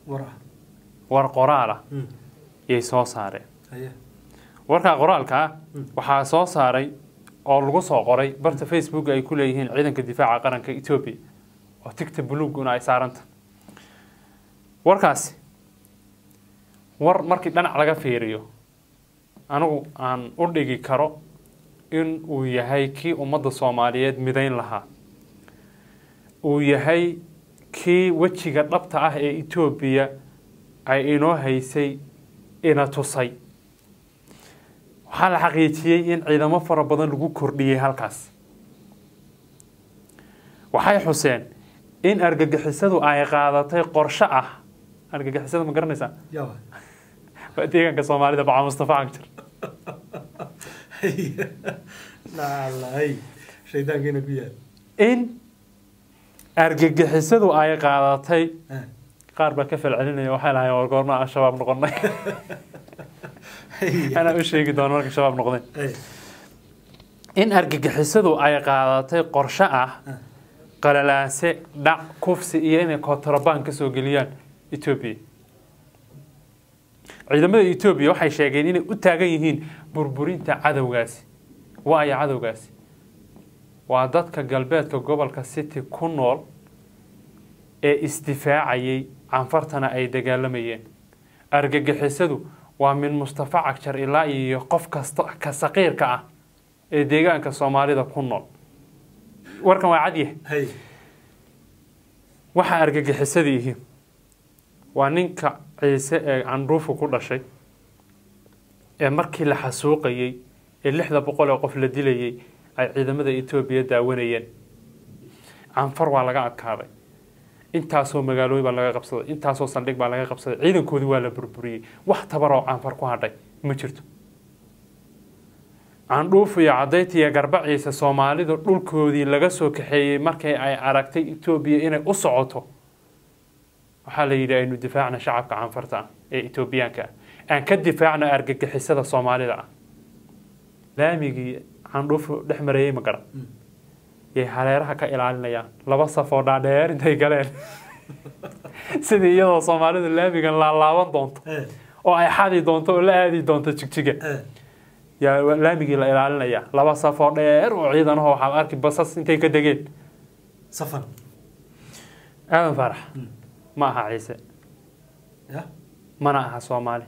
War ah. War qoraal ah yay soo saareen. Warkaa qoraalka ah waxaa soo saaray oo lagu soo qoray barta Facebook ay ku leeyihiin ciidanka difaaca qaranka Ethiopia, oo tigta buluuguna ay saaranta. Warkaasi war markii dhanac laga fiiriyo anigu aan u dhigi karo in uu yahay kii ummadda Soomaaliyeed midayn lahaa, uu yahay kii wejiga dhabta ah ee Ethiopia ay inoo haysay ina tusay. Waxaa la xaqiijiyey in ciidamo fara badan lagu kordhiyey halkaas. Waxay xuseen in argagixisadu ay qaadatay qorshe ah. Argagixisada ma garanaysaa? Yaa. Waa deegaanka Soomaalida, Baca Mustafa Cagjar. Laalay shaydaankiina ku yaal. In argagixisadu ay qaadatay, qaar baa ka falcelinaya, waxay lahaayeen war goorma aan shabaab noqonay? Anaa u sheegi doono marka shabaab noqdeen. In argagixisadu ay qaadatay qorshe ah qalalaase, dhac, kufsi iyo inay kontrabaan ka soo geliyaan Ethiopia. Ciidamada Ethiopia waxay sheegeen inay u taagan yihiin burburinta cadowgaasi. Waayo, cadowgaasi waa dadka galbeedka gobolka City ku nool ee isdifaacayay, Canfartana ay dagaalamayeen. Argagixisadu waa min Mustafa Cagjar ilaa iyo qof kasta ka saqiirka ah ee deegaanka Soomaalida ku nool. Warkan waa cadyahay. Waxa argagixisada yihiin waa ninka Ciise ee Candhuufu ku dhashay ee markii la xasuuqayey ee 600 ee qof la dilayey ay ciidamada Etoobiya daawanayeen. Canfar waa laga adkaaday, intaasoo magaalooyin baa laga qabsaday, intaasoo saldhig baa laga qabsaday, ciidankoodii waa la burburiyey. Wax tabaroo Canfar ku hadhay ma jirto. Candhuuf iyo Cadaynta iyo Garba Ciise, Soomaalida dhulkoodii laga soo kaxeeyey, markii ay aragtay Etoobiya inay u socoto, waxaa la yidhi aynu difaacna shacabka Canfarta ah ee Etoobiyaanka ah, aan ka difaacna argagixisada Soomaalida ah. Laamigii Candhuufu dhex marayey ma garan yay hareeraha ka ilaalinayaan, laba safoo dhaadheer intay galeen, sidii iyadoo Soomaalidu laamigan laalaaban doonto oo ay xadi doonto oo la aadi doonto Jigjiga, yaa laamigii la ilaalinaya. Laba safoo dheer oo ciidanaho waxaad arki basas intay ka degeen safan. Aadan Faarax ma aha Ciise, ya mana aha Soomaali,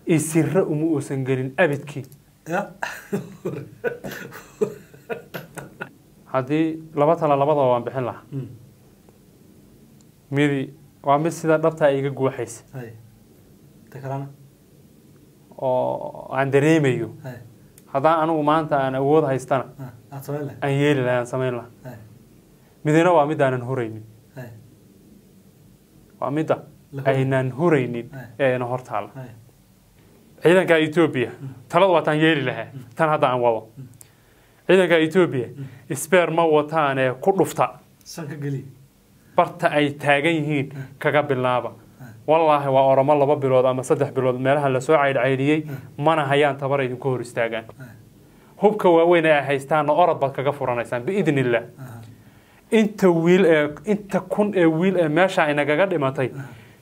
isirre uma uusan gelin abidkii. Ya. Haddii laba tala labadaba waan bixin lahaa. Midi waa mid sida dhabtaa iga guuxaysa ta kalena oo aan dareemayo haddaan anigu maanta aan awood haystana aad samayn lahayd, aan yeeli lahaa, aan samayn lahaa. Midina waa mid aanan huraynin, waa midda La huraynin. aynaan huraynin ee ina hor taalla. Ciidanka Etoobiya talada waataan yeeli lahaa tan hadda aan wado. Ciidanka Etoobiya sbeer ma wataan ee ku dhufta sanka geliya barta ay taagan yihiin kaga bilaaba. Wallaahi waa Oromo 2 bilood ama 3 bilood meelaha lasoo caydhcaydhiyey, mana hayaan tabar idinku hor istaagaan. Hubka waaweyn ee ay haystaanna orod baad kaga furanaysaan biidni illaah. Inta wiil ee inta kun ee wiil ee meesha inagaga dhimatay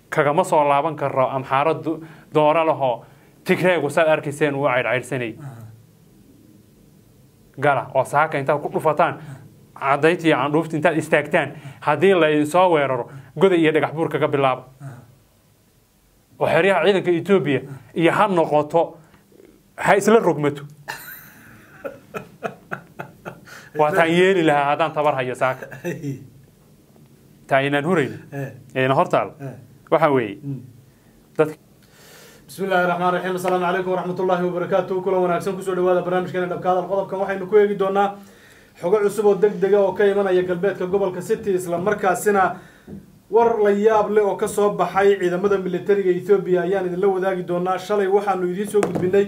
kagama soo laaban karo. Amxaaro doora lahoo Tigreegu saad arkayseen uu caydhcaydhsanayay gala oo saaka intaad ku dhufataan Cadaynta iyo Candhuufta intaad istaagtaan, haddii la idinsoo weeraro Goday iyo Dhagax Buur kaga bilaaba oo xeryaha ciidanka Etoobiya iyo ha noqoto ha isla rogmato. Waataan yeeli lahaa haddaan tabar hayo saaka. Taa aynaan huraynin eena hortaal waxa weeye dadka. بسم الله الرحمن الرحيم، السلام عليكم ورحمة الله وبركاته. كل wanaagsan kusoo dhawaada barnaamijkeena Dhabka Hadal. Qodobkan waxaynu ku eegi doonaa xogo cusub oo degdega oo ka imanaya galbeedka gobolka City, isla markaasina war la yaab leh oo kasoo baxay ciidamada militariga Ethiopia ayaan idinla wadaagi doonaa. Shalay waxaanu idiin soo gudbinay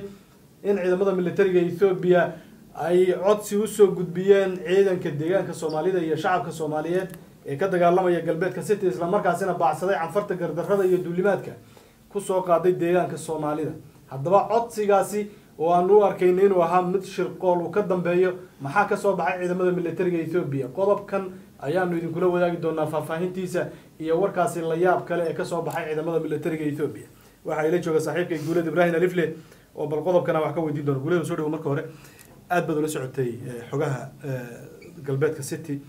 in ciidamada militariga Ethiopia ay codsi usoo gudbiyeen ciidanka deegaanka Soomaalida iyo shacabka Soomaaliyeed ee ka dagaalamaya galbeedka City, isla markaasina baacsaday Canfarta gardarrada iyo duulimaadka kusoo qaaday deegaanka Soomaalida. Haddaba codsigaasi oo aan u arkayna inuu ahaa mid shirqool uu ka dambeeyo, maxaa kasoo baxay ciidamada militariga Ethiopia? Qodobkan Ayaanu idinkula wadaagi doonaa faahfaahintiisa iyo warkaasi la yaab kale ee kasoo baxay ciidamada militariga Ethiopia. Waxaa ila jooga saaxiibkay Guuled Ibrahim Alifle oo bal qodobkana wax ka weydiin doona. Guuled, soo dhawo. Marka hore aad baad ula socotay xogaha galbeedka City.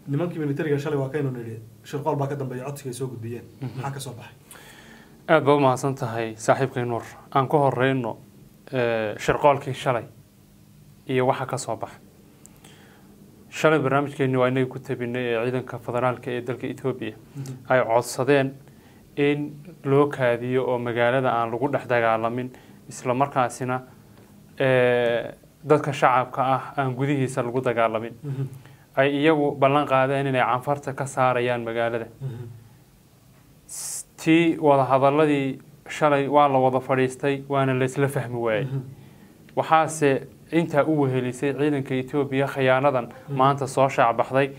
Nimankii militariga shalay waa kaynu nidhi shirqool baa ka dambeeya codsiga ay soo gudbiyeen. Maxaa ka soo baxay? Aada baad umahadsan tahay, saaxiibkay Nuur. Aan ku horeyno shirqoolkii shalay iyo waxa ka soo baxay shalay. Barnaamijkeeni waa inagii ku tabinay ee ciidanka federaalka ee dalka Etoobiya ay codsadeen in loo kaadiyo oo magaalada aan lagu dhex dagaalamin, isla markaasina dadka shacabka ah aan gudihiisa lagu dagaalamin, ay iyagu ballan qaadeen inay Canfarta ka saarayaan magaalada. Tii wadahadaladii shalay waa la wada fadhiistay, waana laysla fahmi waayey. Waxaase intaa u wehelisay ciidanka Etoobiya khiyaanadan maanta soo shaacbaxday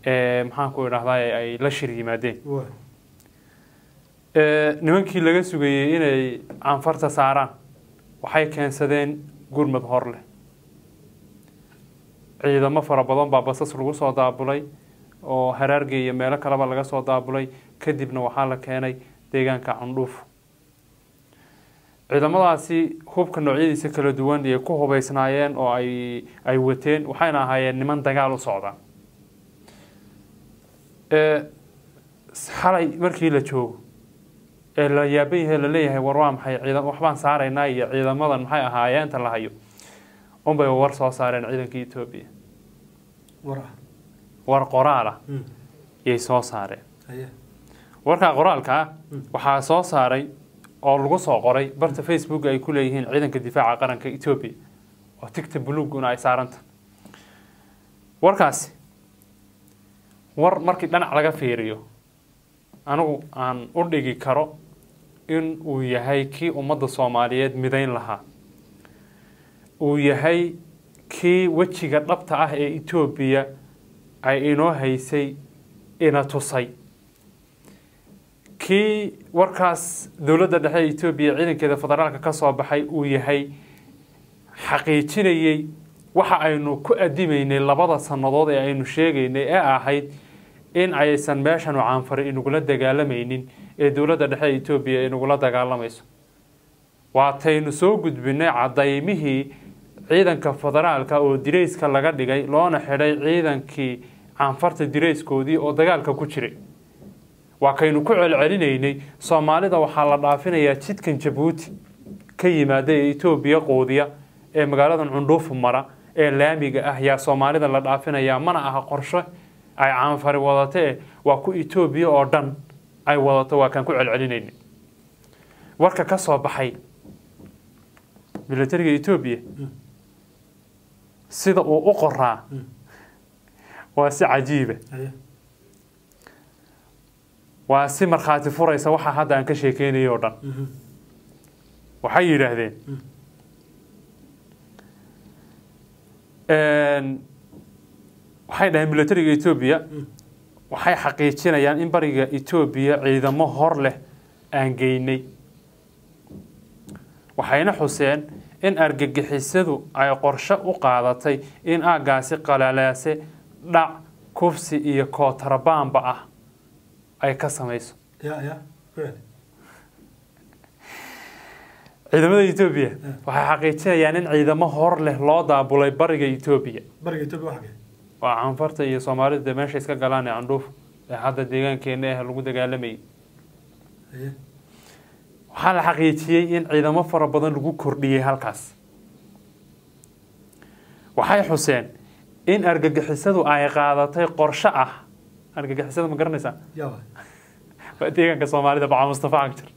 ee maxaan ku idhahdaa ay la shir yimaadeen nimankii laga sugayey inay Canfarta saaraan. Waxay keensadeen gurmad hor leh. Ciidamo fara badan baa basas lagu soo daabulay oo Haraarge iyo meelo kaleba laga soo daabulay. Kadibna waxaa la keenay deegaanka Candhuuf. Ciidamadaasi hubka noocyadiisa kala duwan ayay ku hubeysnaayeen oo ay wateen, waxayna ahaayeen niman dagaal u socda. Xalay markii la joogo ee la yaaban yahay, laleeyahay war waa maxay ciidan waxbaan saaraynaa iyo ciidamadan maxay ahaayeen ta la hayo, unbay war soo saareen ciidankii Etoobiya. War ah? War qoraal ah yay soo saareen. Warkaa qoraalka ah waxaa soo saaray oo lagu soo qoray barta Facebook ay ku leeyihiin ciidanka difaaca qaranka Etoobiya oo tigta buluuguna ay saaranta. Warkaasi war markii dhanac laga fiiriyo anigu aan u dhigi karo in uu yahay kii ummadda Soomaaliyeed midayn lahaa, uu yahay kii wejiga dhabta ah ee Etoobiya ay inoo haysay ina tusay, kii warkaas dowladda dhexe ee Etoobiya ciidankeeda federaalka ka soo baxay uu yahay xaqiijinayey waxa aynu ku adimaynay labada sannadood ee aynu sheegaynay ee ahayd in aysan meeshanu Caanfari inagula dagaalamaynin ee dowladda dhexe ee Etoobiya inagula dagaalamayso. Waataynu soo gudbinay cadaymihii ciidanka federaalka oo dirayska laga dhigay loona xidhay ciidankii Caanfarta dirayskoodii oo dagaalka ku jiray. Waa kaynu ku celcelinaynay Soomaalida waxaa la dhaafinayaa jidkan Jabuuti ka yimaada ee Etoobiya qoodiya ee magaaladan Cundhuufu mara ee laamiga ah yaa Soomaalida la dhaafinayaa. Mana aha qorshe ay Caanfari wadatee, waa ku Etoobiya oo dhan ay wadato. Waa kaan ku celcelinaynay. Warka ka soo baxay militariga Etoobiya sida uu u qoraa waa si cajiiba, waa si markhaati furaysa waxa hadda aan ka sheekeynayo oo dhan. Waxay yidhaahdeen, waxay dhaheen militariga Etoobiya waxay xaqiijinayaan in bariga Etoobiya ciidamo hor leh aan geynay, waxayna xuseen in argagixisadu ay qorshe u qaadatay in aaggaasi qalalaase, dhac, kufsi iyo kootarbaanba ah ay ka samayso. Ya ya ku celi. Ciidamada Etoobiya waxay xaqiijinayaan in ciidamo hor leh loo daabulay bariga Etoobiya. Bariga Etoobiya waxa kee? Waa Canfarta iyo Soomaalida dee meesha iska galaan ee Candhuuf ee hadda deegaankeena ah lagu dagaalamayay. Waxaa la xaqiijiyey in ciidamo fara badan lagu kordhiyey halkaas. Waxay xuseen in argagixisadu ay qaadatay qorshe ah. Argagixisada ma garanaysaa? Yaa waay? Waa deegaanka Soomaalida, Baca Mustafa Cagjar.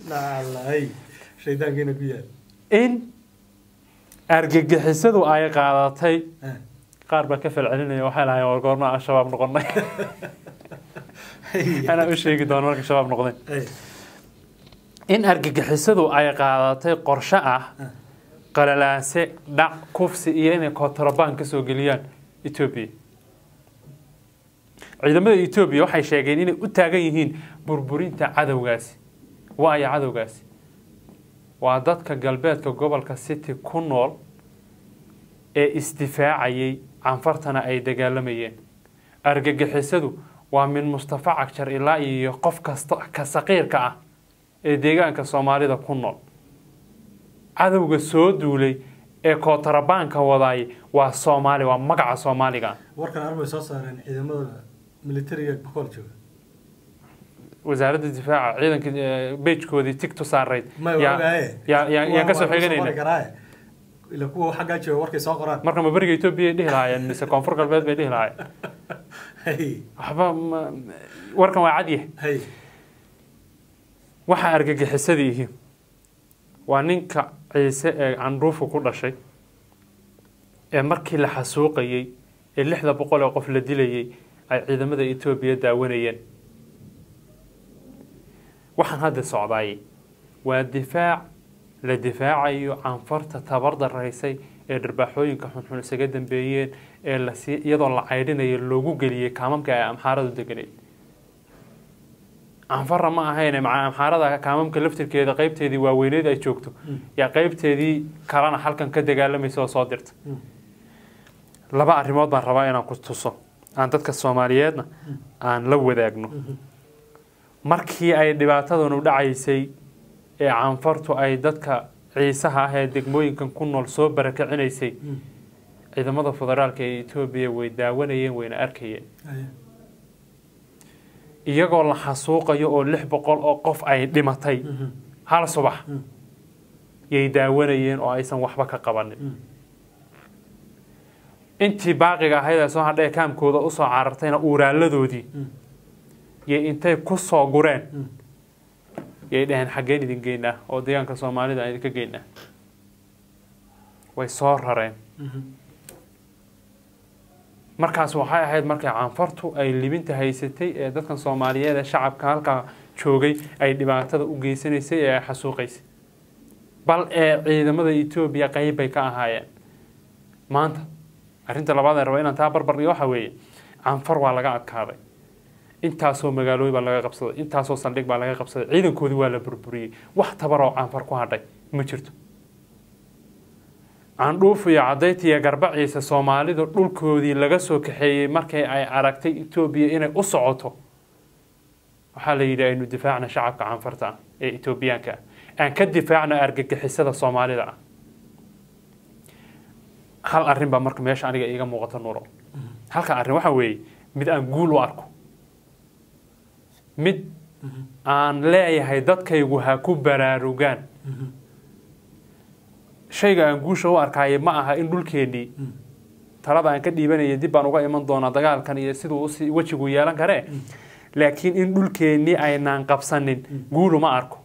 Naalay shaydaankiina ku yaal. In argagixisadu ay qaadatay, qaar baa ka falcelinaya, waxay lahaayeen war goorma aan Shabaab noqonay? Anaa u sheegi doono marka Shabaab noqdeen. In argagixisadu ay qaadatay qorshe ah qalalaase, dhac, kufsi iyo inay kontrabaan ka soo geliyaan Etoobiya. Ciidamada Etoobiya waxay sheegeen inay u taagan yihiin burburinta cadowgaasi. Waayo, cadowgaasi waa dadka galbeedka gobolka City ku nool. ee isdifaacayay, Canfartana ay dagaalamayeen. Argagixisadu waa min Mustafa Cagjar ilaa iyo qof kasta ka saqiirka ah ee deegaanka Soomaalida ku nool. Cadowga soo duulay ee kootarabaanka wadaay waa Soomaali, waa magaca Soomaaliga. Warkan arbay soo saareen ciidamada militariga Bakool jooga. Wasaaradda difaaca ciidanka bejkoodii tigtu saarayd May ogaaye. Yaan kasoo xiganayna. Ila kuwa xaggaa jooga warkay soo qoraan. Marka ma beriga Etoobiya ay dhihi lahaayeen mise Koonfur Galbeed bay dhihi lahaayeen? Hay. Waxba warkan waa cadyahay. Hay. Waxa argagixisadii ihi waa ninka Ciise ee candhuufu ku dhashay ee markii la xasuuqayey ee 600 ee qof la dilayey ay ciidamada Etoobiya daawanayeen. Waxaan hadda socdaayey waa difaac la difaacayo Canfarta tabar daraysay ee dharbaaxooyinka xunxun isaga dambeeyeen ee lasii iyadoo la caydhinayo loogu geliyey kaamamka ay Amxaaradu deganayd. Canfarra ma ahayne, maca Amxaarada kaamamka laftirkeeda qaybteedii waaweyneed ay joogto yaa qaybteedii kalena halkan ka dagaalamaysa oo soo dirta. Laba arrimood baan rabaa inaan ku tuso, aan dadka Soomaaliyeedna aan la wadaagno. Markii ay dhibaatadanu dhacaysay ee Canfartu ay dadka Ciisaha ah ee degmooyinkan ku nool soo barakicinaysay, ciidamada federaalka ee Etoobiya way daawanayeen, wayna arkayeen iyagoo la xasuuqayo oo 600 oo qof ay dhimatay hal subax yay daawanayeen oo aysan waxba ka qabanin. Intii baaqiga ahayd ee soo hadhay kaamkooda usoo carartayna uuraaladoodii yay intay ku soo gureen yay dhaheen xaggeen idin geynaa oo deegaanka Soomaalida aan idinka geynaa. Way soo rareen. Markaas waxay ahayd markay Canfartu ay libinta haysatay ee dadkan Soomaaliyeed ee shacabka halkaa joogay ay dhibaatada u geysanaysay ee ay xasuuqaysay, bal ee ciidamada Etoobiya qayb bay ka ahaayeen. Maanta arrinta labaad ee raba inaan taa barbar dhigo waxa weeye, Canfar waa laga adkaaday, intaasoo magaalooyin baa laga qabsaday, intaasoo saldhig baa laga qabsaday, ciidankoodii waa la burburiyey, wax tabaroo Canfar ku hadhay ma jirto. Candhuuf iyo Cadayti iyo Garbaciisa Soomaalidu dhulkoodii laga soo kaxeeyey markay ay aragtay Etoobiya inay u socoto, waxaa la yidhi aynu difaacna shacabka Canfarta ah ee Etoobiyaanka ah, aan ka difaacna argagixisada Soomaalida ah. Hal arrin baa marka meesha aniga iiga muuqata, Nuuro. Halka arrin waxa weeye mid aan guul u arko, mid aan leeyahay dadkaygu ha ku baraarugaan. Shayga aan guusha u arkaaye ma aha in dhulkeennii talada aan ka dhiibanaya dib baan uga iman doonaa dagaalkan iyo siduu usii wejigu yeelan karee, laakiin in dhulkeennii aynaan qabsanin guulu ma arko,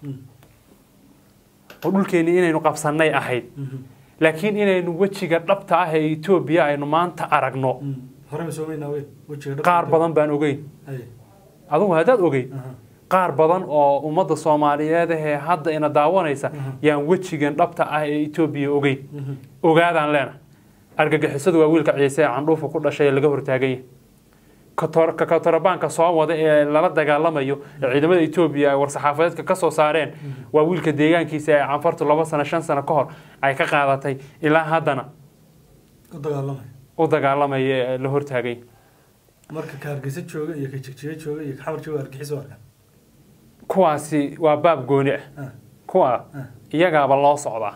oo dhulkeennii inaynu qabsannay ahayd, laakiin inaynu wejiga dhabta ah ee Etoobiya aynu maanta aragno. Hore ma soo weynaa weyn wejiga dhabta. Qaar badan baan ogeyn. Hay. Adigu haddaad ogeyn, qaar badan oo ummadda Soomaaliyeed ahee hadda ina daawanaysa yaan wejigan dhabta ah ee Etoobiya ogeyn. Ogaadaan leena, argagixisadu waa wiilka Ciise ee candhuufa ku dhashay ee laga hortaagan yahay. Ka kotorabaanka soo wada ee lala dagaalamayo ee ciidamada Etoobiya ay war-saxaafadeedka ka soo saareen waa wiilka deegaankiisa ee Canfartu 2 sano 5 sano ka hor ay ka qaadatay ilaa haddana u dagaalamay u dagaalamaya ee la hortaagay. Marka ka Hargeysa jooga iyo ka Jigjiga jooga iyo ka Xamar jooga argixis u arkaan. Kuwaasi waa baab gooni ah. Kuwa iyagaaba loo socdaa,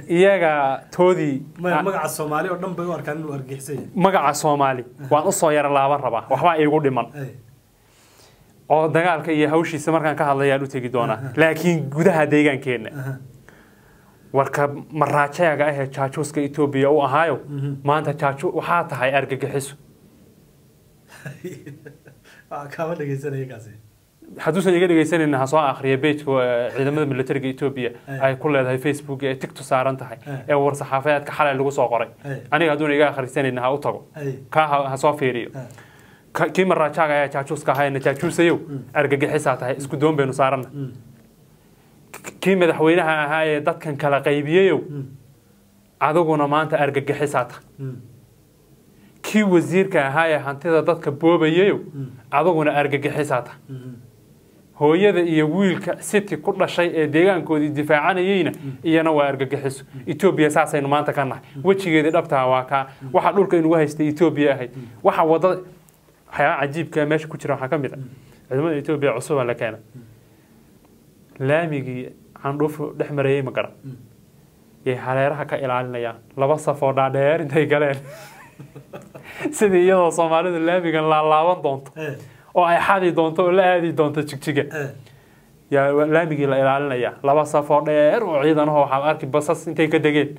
iyaga toodii. Maya, magaca Soomaali oo dhan bay u arkaan inuu argixisay yahay. Magaca Soomaali waan usoo yara laaban rabaa, waxbaa iigu dhiman oo dagaalka iyo hawshiisa markaan ka hadlayaan u tegi doonaa, laakiin gudaha deegaankeenna warka maraajayaga ah ee jaajuuska Etoobiya u ahaayo maanta jaaju waxaa tahay argagixiso. Waxaa kaama dhegeysanaya kaasi. Hadduusan iga dhegeysanayna ha soo akhriya bejka ciidamada militariga Etoobiya ay ku leedahay Facebook ee tigtu saaran tahay ee war-saxaafadeedka xalay lagu soo qoray. Aniga hadduuna iga akhrisanayna ha u tago, kaa ha soo fiiriyo. Kii maraajaaga ayaa jaajuuska ahayna jaajuusayow argagixisaa tahay, isku doon baynu saaranna. Kii madaxweynaha ahaa ee dadkan kala qaybiyeyow adiguna maanta argagixisaa tahay. Kii wasiirka ahaa ee hantida dadka boobayeyow adiguna argagixisaa tahay. Hooyada iyo wiilka City ku dhashay ee deegaankoodii difaacanayeyna iyana waa argagixiso. Etoobiya saasaynu maanta ka nahay, wejigeedii dhabtaa waa kaa. Waxa dhulka inugu haystay Etoobiya ahayd. Waxa wadada waxyaabaha cajiibka meesha ku jira waxaa ka mid ah ciidamada Etoobiya cusubaa la keenay, laamigii candhuufu dhex marayey ma garan yay hareeraha ka ilaalinayaan, laba safoo dhaadheer intay galeen, sidii iyadoo Soomaalidu laamigan laalaaban doonto oo ay xadi doonto oo la aadi doonto Jigjiga, yaa laamigii la ilaalinaya. Laba safoo dheer oo ciidanaho waxaad arki basas intay ka degeen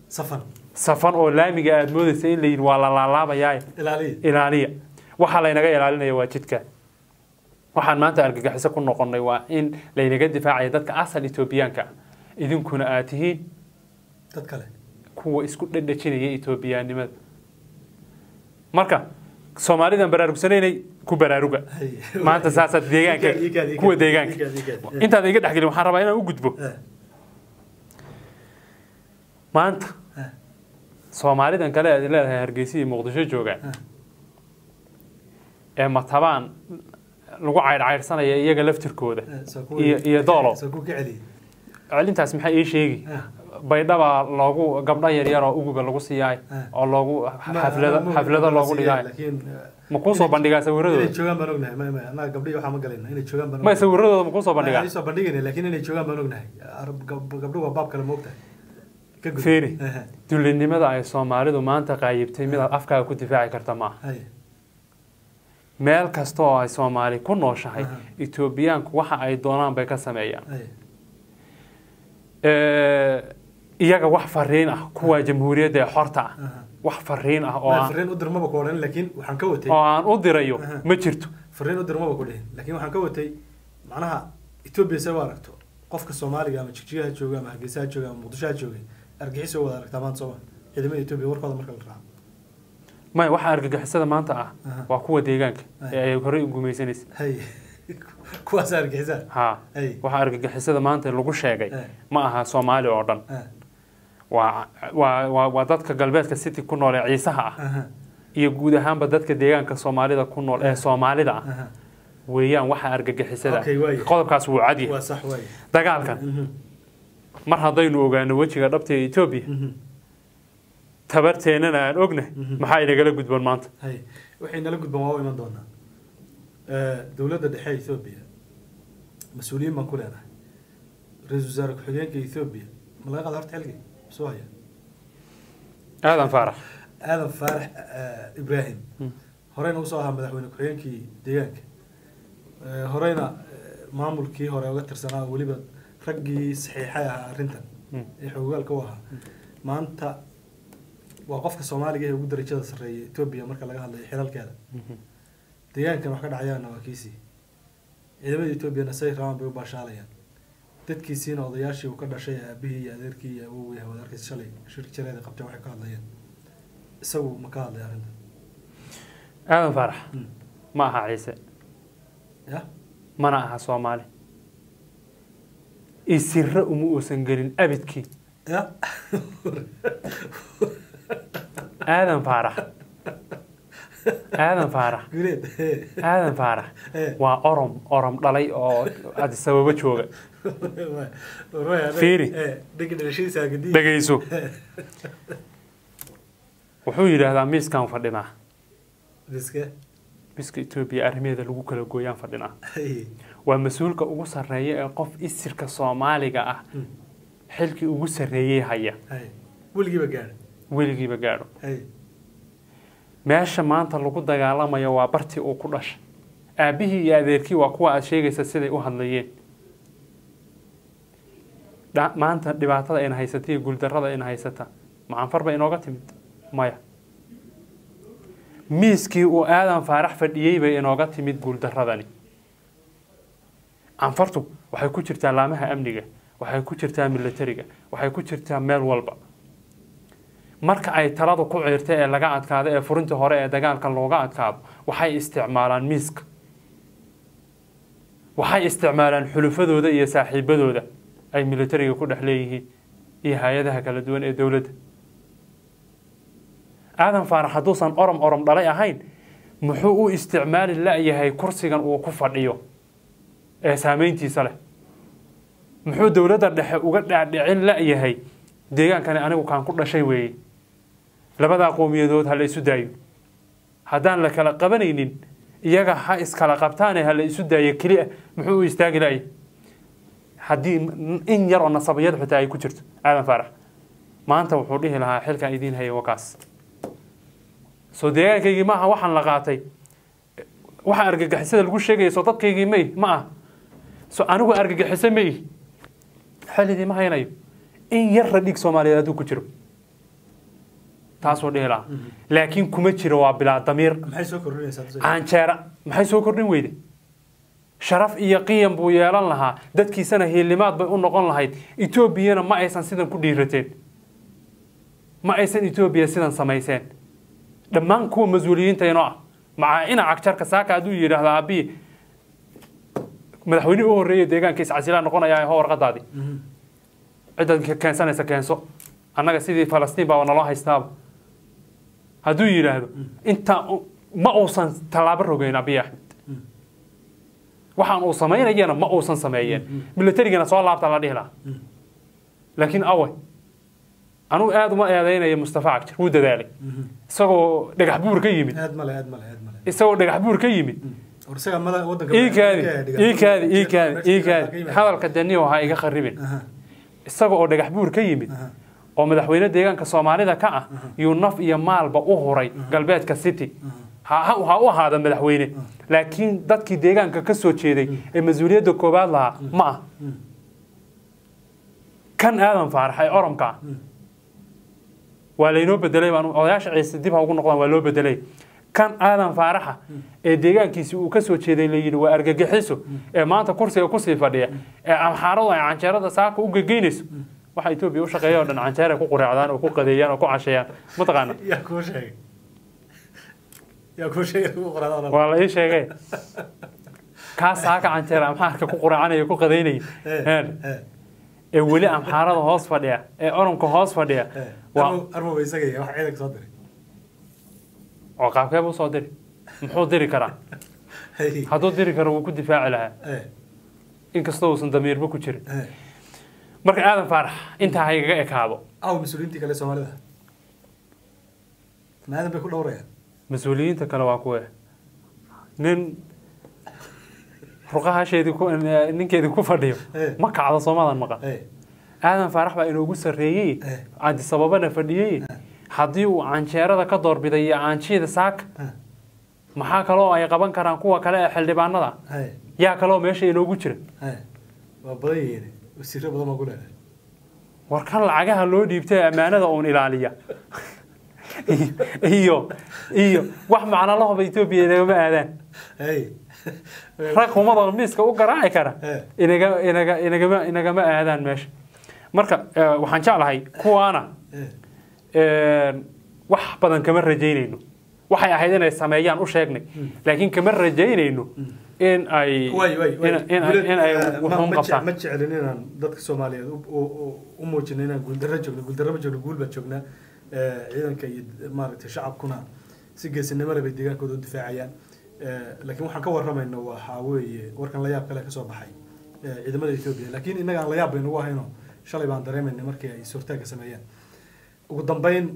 safan safan oo laamiga aada moodaysa in la yidhi waa la laalaabayaa, ilaaliya ilaaliya. Waxaa laynaga ilaalinaya waa jidka. Waxaan maanta argagixiso ku noqonnay waa in laynaga difaacaya dadka asal Etoobiyaanka ah, idinkuna aad tihiin dad kale kuwa isku dhedhejinaya Etoobiyaannimada. Marka Soomaalidan baraarugsanaynay ku baraaruga maanta saasaad deegaanka kuwa deegaanka intaad iga dhexgelin. Waxaan rabaa inaan u gudbo maanta Soomaalidan kale aad leedahay Hargeysa iyo Muqdisho joogaan ee matabaan lagu caydhcaydhsanaya iyaga laftirkooda iyo Doolo. Soo ku ka celiyey Celintaas maxay ii sheegi? Baydhaba loogu gabdho yaryar oo uguba lagu siiyaay oo loogu xaflado xaflado loogu dhigaay. Laakiin Ma kuu soo bandhigaa inay sawiradooda? joogaan baan ognahay. Ma annaga gabdhihi waxaa ma galayna inay joogaan baan Ma sawiradooda ma kuu soo bandhigaa? soo bandhigayna, laakiin inay joogaan baan ognahay. Gabdhuhu waa baab kale, ma ogtahay? Ka gudub. Fiiri. Dullinimada ay Soomaalidu maanta qaayibtay midaad afkaaga ku difaaci karta maaha. Meel kasta oo ay Soomaali ku nooshahay, Etoobiyaanku waxa ay doonaan bay ka sameeyaan. Iyaga wax fariin ah kuwa jamhuuriyadda ee xorta ah, wax fariin ah oo Ma aan fariin u dir maba ku odhan, laakiin waxaan ka watay oo aan u dirayo ma jirto. Fariin u dir maba ku dhihin, laakiin waxaan ka watay macnaha Etoobiya say u aragto qofka Soomaaliga, ama Jigjigaha jooga ama Hargeysaha jooga ama Muqdishoha jooga, argixisay wada aragtaa maanta sooma, ciidamada Etoobiya warkooda marka la raaco. Maya, waxa argagixisada maanta ah waa kuwa deegaanka ee ay horey u gumaysanaysa. Hay, kuwaas argixisaan. Ha. Hay. Waxa argagixisada maanta lagu sheegay ma aha Soomaali oo dhan, waa dadka galbeedka City ku nool ee Ciisaha ah iyo guud ahaanba dadka deegaanka Soomaalida ku nool ee Soomaalida ah weeyaan waxa argagixisada. Okay, waaye. Qodobkaas wuu cad yahay. Waa sax waaye. Dagaalkan mar haddaynu ogaano wejiga dhabta ee Etoobiya, tabarteennana aan ognahay, maxaa inagala gudban maanta? Hay, waxay nala gudban waa u iman doonaa. Dowladda dhexe ee Etoobiya mas-uuliyiin baan ku leenahay. Ra-iisul wasaare ku-xigeenka Etoobiya ma laga qaada horta xilgii soo haya? Aadan Faarax. Aadan Faarax Ibraahim, horeyna usoo ahaa madaxweyne ku-xigeenkii deegaanka, horeyna maamulkii hore uga tirsanaa oo weliba raggii saxiixay ahaa arrintan ee xoogaalka u ahaa, maanta waa qofka Soomaaliga ee ugu darajada sarreeya Etoobiya marka laga hadlayo xilalkeeda. Deegaankan wax ka dhacayaana waa kiisii. Ciidamada Etoobiyana say rabaan bay u baashaalayaan. Dadkiisiina odayaashii uu ka dhashay, aabihii iyo adeerkii iyo awowgii, wada arkaysa shalay shir jareeda qabteen, waxay ka hadlayeen. Isagu ma ka hadlay arrintan? Aadan Faarax ma aha Ciise, ya mana aha Soomaali, isirre uma uusan gelin abidkii. Ya. Aadan Faarax, Aadan Faarax, Guuleed. Aadan Faarax waa Orom Orom dhalay oo Addis Ababa jooga. Fiiri. Dhanka dhalashadiisa gadiid. Dhegayso, wuxuu yidhaahdaa miiskaan fadhinaa. Miske? Miiska Etoobiya arrimaheeda lagu kala gooyaan fadhinaa. Waa mas-uulka ugu sarreeya ee qof isirka Soomaaliga ah xilkii ugu sarreeyey haya. Hay, weligiiba gaadha. Weligiiba gaadho. Hay. Meesha maanta lagu dagaalamayo waa bartii uu ku dhashay. Aabbihii iyo adeerkii waa kuwa aad sheegaysa siday u hadlayeen. Maanta dhibaatada ayna haysata iyo guuldarrada ayna haysata macanfar bay inooga timid? Maya, miiskii uu Aadan Faarax fadhiyey bay inooga timid guuldarradani. Canfartu waxay ku jirtaa laamaha amniga, waxay ku jirtaa militariga, waxay ku jirtaa meel walba. Marka ay taladu ku ciirta ee laga adkaado ee furinta hore ee dagaalka looga adkaado, waxay isticmaalaan miiska, waxay isticmaalaan xulufadooda iyo saaxiibadooda ay militariga ku dhex leeyihiin iyo hay-adaha kala duwan ee dowladda. Aadan Faarax hadduusan Orom Orom dhalay ahayn, muxuu u isticmaali la-yahay kursigan uu ku fadhiyo? Ee saameyntiisa leh muxuu dowladda dhexe uga dhaadhicin la'yahay deegaankani anigu kaan ku dhashay weeye, labadaa qowmiyadood ha la isu daayo, haddaan la kala qabanaynin iyaga ha iskala qabtaane ha la isu daayo keliya, muxuu u istaagi la'yahay? Haddii in yar oo nasabiyad xitaa ay ku jirto Aadan Faarax maanta wuxuu dhihi lahaa xilkan idiin hayay wakaas, soo deegaankaygii maaha waxaan la qaatay, waxa argagixisada lagu sheegaya soo dadkaygii may ma ah, so anigu argagixiso ma ihi, xil idiima haynayo, in yarra dhiig Soomaaliyeed hadduu ku jiro taasuu dhihi lahaa, laakiin kuma jiro, waa bilaa damiir. Maxay soo kordhinaysaa? Canjeera maxay soo kordhin weyde? Sharaf iyo qiyam buu yeelan lahaa, dadkiisana hiilimaad bay u noqon lahayd, Etoobiyana ma aysan sidan ku dhiirateen, ma aysan Etoobiya sidan samayseen. Dhammaan kuwa mas-uuliyiinta inoo ah macaa ina Cagjarka saaka hadduu yidhaahdo aabbihi madaxweynihii u horreeyay deegaanka iscasilaa noqonayaa, ho warqadaadii ciddaad keensanaysa keenso, annaga sidii Falastiin baa naloo haystaaba hadduu yidhaahdo, intaa ma uusan tallaabo rogeyn Abiy Axmed, waxaan uu samaynayana ma uusan sameeyeen, militarigana soo laabta la dhihi lahaa. Laakiin awe anugu aada uma eedeynaya Mustafa Cagjar, wuu dadaalay isagoo Dhagax Buur ka yimid, aad male, aad male, aad male. Isagoo Dhagax Buur ka yimid. War isaga mada wadanka Iikaadi, iikaadi, iikaadi, iikaadi, hadalka deniyo ha iga kharibin. Isaga oo Dhagax Buur ka yimid oo madaxweyne deegaanka Soomaalida ka ah yuu naf iyo maalba u huray galbeedka City, ha u ahaada madaxweyne, laakiin dadkii deegaanka ka soo jeeday ee mas-uuliyadda koowaad lahaa ma ah kan Aadan Faarax ee Oromka ah. Waa laynoo bedelay baan odayaasha Ciise dib ha ugu noqdaan, waa loo bedelay kan Aadan Faaraxa ee deegaankiisi uu ka soo jeeday la yidhi waa argagixiso, ee maanta kursiga kusii fadhiya, ee Amxaaradu ay canjeerada saaka u gegeynayso. Waxa Etoobiya u shaqeeya oo dhan canjeeray ku qureecdaan oo ku qadeeyaan oo ku casheeyaan, mataqaana? Yaa kuu sheegay? Yaa kuu sheegay lagu qoraado? Waa la ii sheegay kaa saaka canjeera Amxaarka ku qureecanaya ku qadeynaya ee weli Amxaarada hoos fadhiya ee Oromka hoos fadhiya waa Armoba isaga yahay wax ciidanka soo diray. Oo qaabkee buu soo diri? Muxuu diri karaa? Hadduu diri karo wuu ku difaaci lahaa, inkastoo uusan damiirba ku jirin. Marka Aadan Faarax intaa ha igaga ekaado. Aw mas-uuliyiintii kale Soomaalida maadan bay ku dhowrayaan. Mas-uuliyiinta kale waa kuwe nin ruqahasheedii ku ninkeedii ku fadhiyo ma kacdo soomadan maqan. Aadan Faarax baa inoogu sarreeyey, Cadisababana fadhiyey. Haddii uu canjeerada ka doorbiday iyo caanjiyada saaka, maxaa kaloo ay qaban karaan kuwa kale ee xildhibaanada? Yaa kaloo meesha inoogu jira? Waa badan yihiin, wasiiro badan baa ku leedahay. War kan lacagaha loo dhiibtay ammaanada uun ilaaliya iyo wax macno lahoba Etoobiya inagama aadaan, rag humada miiska u garaaci kara inaga inaga inagama inagama aadaan meesha. Marka waxaan jeclahay kuwaana wax badan kama rajaynayno, waxay ahayd inay sameeyaan u sheegnay, laakiin kama rajaynayno in ay in ay wuxuun qabtaan. Ma jecelin inaan dadka Soomaaliyeed u muujino inaan guuldarro joogno, guuldarro ma joogno, guul baan joognaa. Ciidanka iyo maaragtay shacabkuna si geesinimo leh bay deegaankooda u difaacayaan, laakiin waxaan ka warramayno waxaa weeye warkan la yaab kale ka soo baxay ciidamada Etoobiya, laakiin innaga aan la yaab baynugu ahayno, shalay baan dareemaynay markii ay suurtaagga sameeyeen. Ugu dambeyn,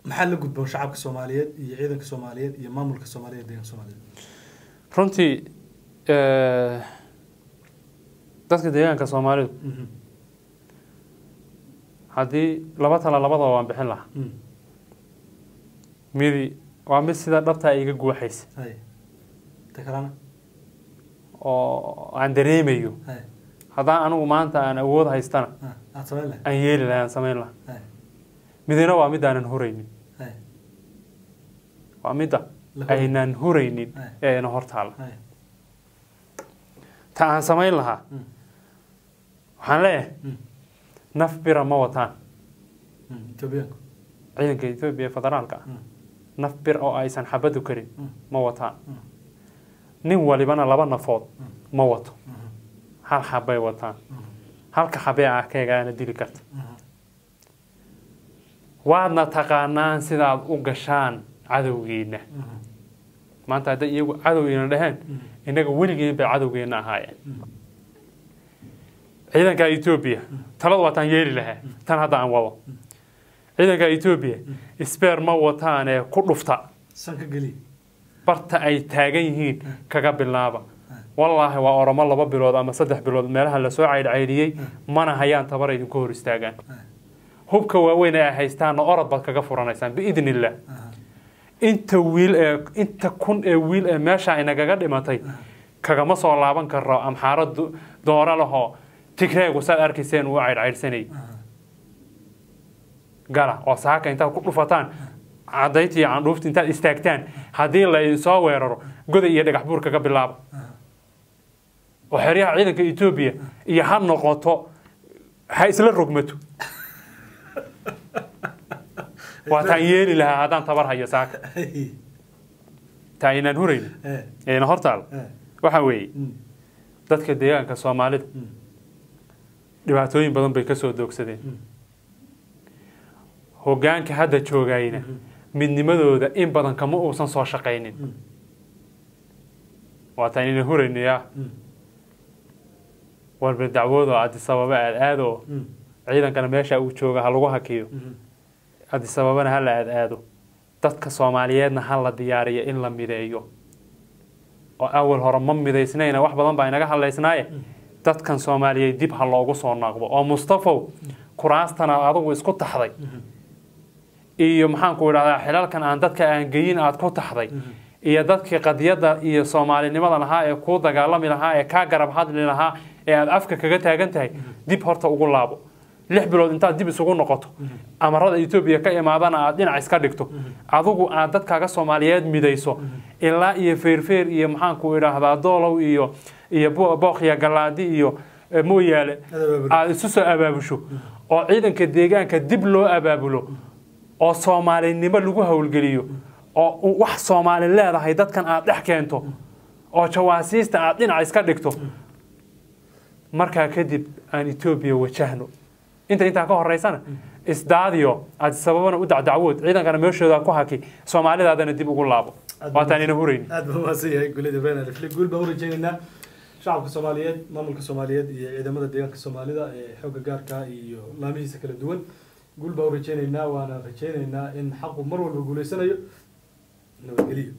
maxaa la gudboon shacabka Soomaaliyeed iyo ciidanka Soomaaliyeed iyo maamulka Soomaaliyeed deegaanka Soomaaliyeed? Runtii dadka deegaanka Soomaalidu haddii laba tala labadaba waan bixin lahaa. Midi waa mid sida dhabtaa iga guuxaysa ta kalena oo aan dareemayo haddaan anigu maanta aan awood haystana aad samayn lahayd, aan yeeli lahaa, aan samayn lahaa. Midina waa mid aanan huraynin, waa midda aynaan huraynin ee ina hor taalla. Ta aan samayn lahaa waxaan leeyahay naf bira ma wataan Etoobiyaanku, ciidanka Etoobiya federaalka ah naf bir oo aysan xabadu karin ma wataan, nin walibana laba nafood ma wato, hal xabbay wataan, halka xabee ah keegaana dili karta. Waadna taqaanaan sidaad u gashaan cadowgiina. Maanta hadday iyagu cadowgeyna dhaheen, innaga weligeen bay cadowgeenna ahaayeen. Ciidanka Etoobiya taladu waataan yeeli lahaa tan hadda aan wado. Ciidanka Etoobiya sbeer ma wataanee, ku dhufta sanka geli, barta ay taagan yihiin kaga bilaaba. Wallaahi waa Oromo 2 bilood ama 3 bilood meelaha lasoo caydhcaydhiyey, mana hayaan tabar idinku hor istaagaan. Hubka waaweyn ee ay haystaanna orod baad kaga furanaysaan biidni illaah. Inta wiil ee inta kun ee wiil ee meesha inagaga dhimatay kagama soo laaban karo. Amxaaro dooro lahoo Tigreegu saad arkayseen uu caydhcaydhsanayay gala oo saaka intaad ku dhufataan cadaynta iyo candhuufta intaad istaagtaan, haddii la idinsoo weeraro goday iyo dhagax buur kaga bilaaba oo xeryaha ciidanka Etoobiya iyo ha noqoto ha isla rogmato. Waataan yeeli lahaa haddaan tabar hayo saaka. Taa aynaan huraynin eena hortaal waxa weeye dadka deegaanka Soomaalida dhibaatooyin badan bay ka soo doogsadeen. Hoggaanka hadda joogayna midnimadooda in badan kama uusan soo shaqaynin. Waataan ina huraynayaa warba dacwoodo Addis Ababa aad aado, ciidankana meesha uu jooga ha lagu hakiyo, Addis Ababana ha la aad aado, dadka Soomaaliyeedna ha la diyaariyo in la mideeyo oo awal hore ma midaysnayna, wax badan baa inaga hadlaysnaaye. Dadkan Soomaaliyeed dib ha loogu soo noqdo oo Mustafow kuraastan aad adigu isku taxday iyo maxaan ku idhahdaa xilalkan aan dadka aan geyin aad ku taxday iyo dadkii qadiyadda iyo soomaalinimada lahaa ee kuu dagaalami lahaa ee kaa garab hadli lahaa ee aad afka kaga taagan tahay dib horta ugu laabo. 6 bilood intaad dib isugu noqoto, amarada Etoobiya ka imaadana aad dhinac iska dhigto, adigu aad dadkaaga Soomaaliyeed midayso ilaa iyo Feerfeer iyo maxaan ku idhaahdaa Doolow iyo Booqya Galaadi iyo Mooyaale aad isu soo abaabusho oo ciidanka deegaanka dib loo abaabulo oo soomaalinimo lagu howlgeliyo oo wax Soomaali leedahay dadkan aad dhex keento oo jawaasiista aad dhinac iska dhigto. Markaa kadib aan Etoobiya wajahno. Inta intaa ka horeysana isdaadiyo Addis Ababana u dacdacwood, ciidankana meeshooda ku haki, Soomaalidaadana dib ugu laabo. Waataan ina hurayni. Aad baa umahadsan yahay Guuled Ibrahim Alifle. Guul baan u rajaynaynaa shacabka Soomaaliyeed, maamulka Soomaaliyeed iyo ciidamada deegaanka Soomaalida ee xoogga gaarka iyo laamihiisa kala duwan. Guul baan u rajaynaynaa, waana rajaynaynaa in xaqu mar walba guuleysanayo. Nabadgeliyo.